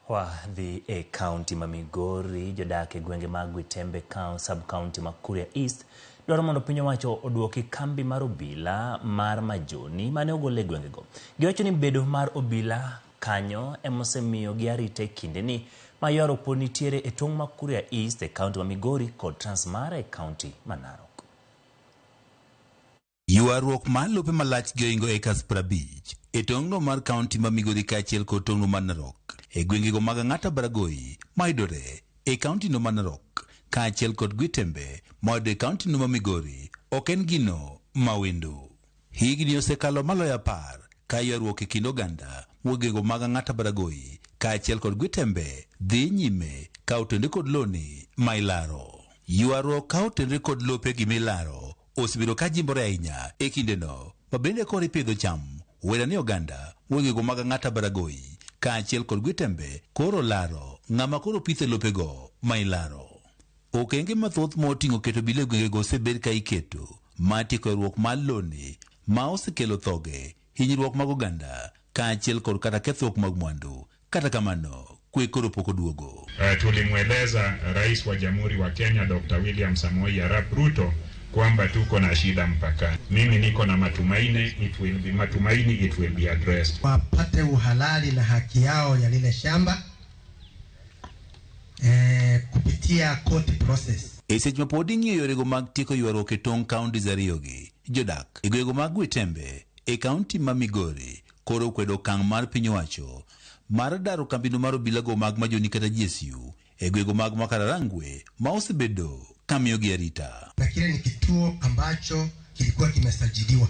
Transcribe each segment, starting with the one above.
Wadhi e kaunti ma Migori, jodak e gwenge mag Gwitembe sub kaunti ma Kuria East dwaro mondo piny owacho oduoki kambi mar obila mar Majoni mane ogol e gwengego. Giwacho ni bedo mar obila kanyo emosemiyogi arita e kindeni ma ywaruok pod nitiere e tong' ma Kuria East e kaunti ma Migori kod Transmara e kaunti ma Narok. Ywaruok mar lope malach gi ohingo acres 50 e tong'no mar kaunti ma Migori kaachiel kod tong'no mar Narok e gwengego mag Ang'ata Baragoi mayudore e kauntino mar Narok kaachiel kod Gwitembe mayudore e kauntino ma Migori ok en gino ma wendo. Higni osekalo maloyo 10 ka ywaruok e kind oganda gwengego mag Ang'ata Baragoi kaachiel kod Gwitembe dhi nyime ka otenre kod loni ma ilaro. Ywaruok ka otenre kod lope gi milaro osebedo ka jimbore ahinya e kindeno ma bende koro ipidho cham wera ni oganda wengego mag Ang'ata Baragoi kaachiel kod Gwitembe koro laro ng'ama koro pitho e lopego ma ilaro. Okenge mathoth moting'o keto obila e gwengego osebed ka iketo mar tieko ywaruok mar loni ma osekelo thoge, hinyruok mag oganda kaachiel kod kata kethruok mag mwandu. Kata kamano, kwe koro pok oduogo. Tulimweleza Rais wa Jamhuri wa Kenya Dr. William Samoei Arap Ruto kwamba tuko na shida mpakani. Mimi niko na matumaini it will be, matumaini it will be addressed. Wapate uhalali na haki yao ya lile shamba kupitia court process. E seche ma pod ing'iyo yorego mag tieko ywaruok e tong' counties ariyogi, jodak e gwengego mag Gwitembe e kaunti ma Migori koro okwedo okang' mar piny owacho mar daro kambino mar obilago mag Majoni kata GSU e gwengego mag Makararangwe ma osebedo kamiyogi arita. Na kile ni kituo ambacho kilikuwa kimesajiliwa.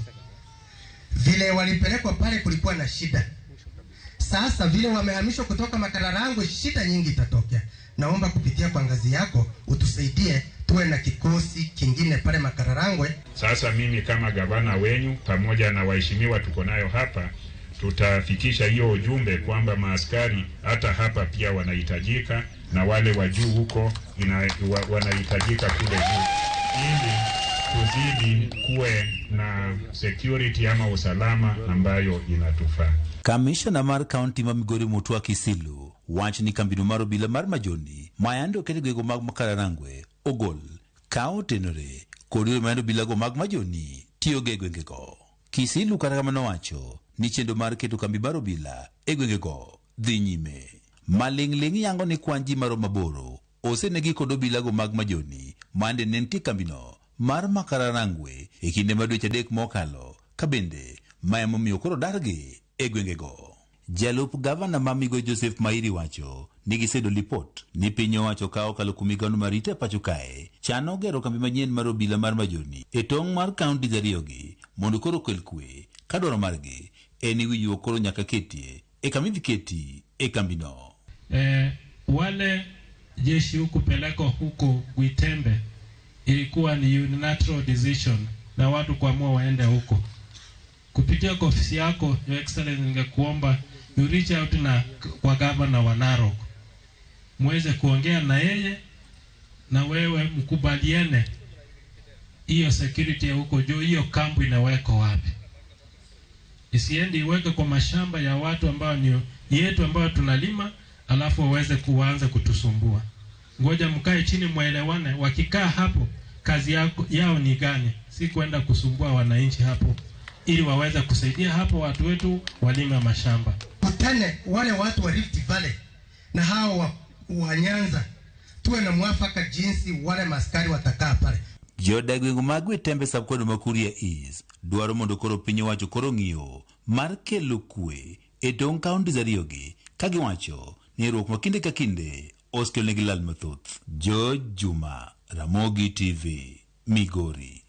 Vile walipelekwa pale kulikuwa na shida. Sasa vile wamehamishwa kutoka Makararangwe, shida nyingi itatokea. Naomba kupitia kwa ngazi yako utusaidie tuwe na kikosi kingine pale Makararangwe. Sasa mimi kama gavana wenyu pamoja na waheshimiwa tuko nayo hapa, tutafikisha hiyo ujumbe kwamba maaskari hata hapa pia wanahitajika na wale wa juu huko wanahitajika kule juu, ili tuzidi kuwe na security ama usalama ambayo inatufaa. Kamishna mar kaunti ma Migori Mutua Kisilu wacho ni kambino mar obila mar Majoni ma yande oket e gwengego mag Makararangwe ogol ka otenore kod yore ma yande obilago mag Majoni tiyogo e gwengego. Kisilu kata kamano owacho ni chenro mar keto kambi mar obila e gwengego dhi nyime. Maling'ling' yango ni kwan ji maromo 8 osenegi kod obilago mag Majoni mande ne nitie kambino mar Makararangwe e kinde ma dweche 3 mokalo, ka bende ma emomiyo koro dargi e gwengego. Jalup gavana ma Migori Joseph Mairi wacho ni gisedo lipot ni piny owacho ka okalo kuom migawo mar arita e pacho kae chano gero kambi manyien mar obila mar Majoni e tong' mar counties ariyogi mondo koro okel kwe, ka dwaro margi en ni winjruok koro nyaka ketie e kama idhi keti e kambino. Wale jeshi huku peleko huko Gwitembe ilikuwa ni unilateral decision na watu kuamua waende huko. Kupitia kwa ofisi yako Your Excellency, ningekuomba you reach out na kwa governor wa Narok muweze kuongea na yeye na wewe mkubaliane hiyo security ya huko juu, hiyo kambi inawekwa wapi, isiendi iweke kwa mashamba ya watu ambao ni yetu ambao tunalima, alafu waweze kuanza kutusumbua. Ngoja mkae chini muelewane, wakikaa hapo kazi yao ni gani, si kwenda kusumbua wananchi hapo, ili waweze kusaidia hapo watu wetu walime mashamba. Kutane wale watu wa Rift Valley na hao wa Nyanza, tuwe na mwafaka jinsi wale maskari watakaa pale. Jodak gwenge mag Gwitembe sub-county ma Kuria East dwaro mondo koro piny owacho koro ng'iyo mar kelo kwe e tong' counties ariyogi, ka giwacho ni riwruok ma kinde ka kinde osekelonegi lal mathoth. George Juma, Ramogi TV, Migori.